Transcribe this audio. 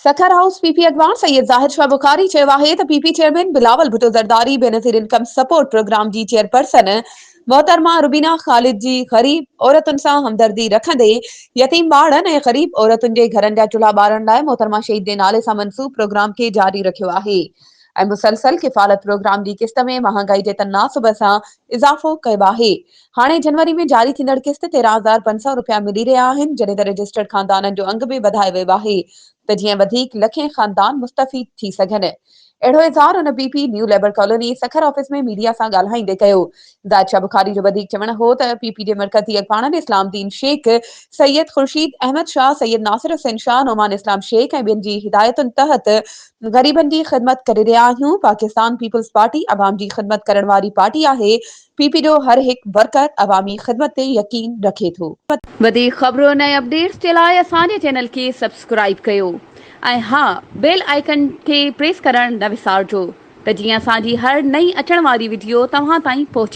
Sukkur house P P اڳواڻ سيد زاهد شاهه بخاري چيو آهي ته P P chairman Bilawal Bhutto Zardari Benazir income support programme جي چيئرپرسن محترمه روبينا خالد جي غريب عورتن سان همدردي رکندي يتيم ٻارڙن ۽ غريب عورتن جي گهرن جا چلها ٻارڻ لاء محترمه شهيد جي نالي سان منسوب پروگرام کي جاري رکيو آهي ۽ مسلسل ڪفالت پروگرام جي قسط ۾ مهانگائي جي تناسب سان اضافو ڪيو آهي. هاڻي جنوري ۾ جاري ٿيندڙ قسط 13500 رپيا ملي رهيا آهن، جڏهن ته رجسٽرڊ خاندانن جو انگ به وڌايو ويو آهي ته جيئن وڌيڪ لکين خاندان مستفيد ٿي سگهن. اهڙو اظهار هن P P new labour colony Sukkur office ۾ media سان ڳالهائيندي ڪيو. زاهد شاهه بخاري جو وڌيڪ چوڻ هو ته پي پي جي مرڪزي اڳواڻن اسلام الدين شيخ، سيد خورشيد احمد شاهه، سيد ناصر حسين شاهه، نعمان اسلام شيخ ۽ ٻين جي هدايتن تحت غريبن جي خدمت ڪري رهيا آهيون، پاڪستان پيپلز پارٽي عوام جي خدمت ڪرڻ واري پارٽي آهي، پي پي جو هر هڪ ورڪر عوامي خدمت تي يقين رکي ٿو. وڌيڪ خبرن ۽ اپڊيٽس جي لاء اسان جي چينل کي سبسڪرائيب ڪيو ۽ ها بيل آئيڪن کي پريس ڪرڻ نه وسارجو ته جيئن اسان جي هر نئين اچڻ واري وڊيو توهان تائين پهچي.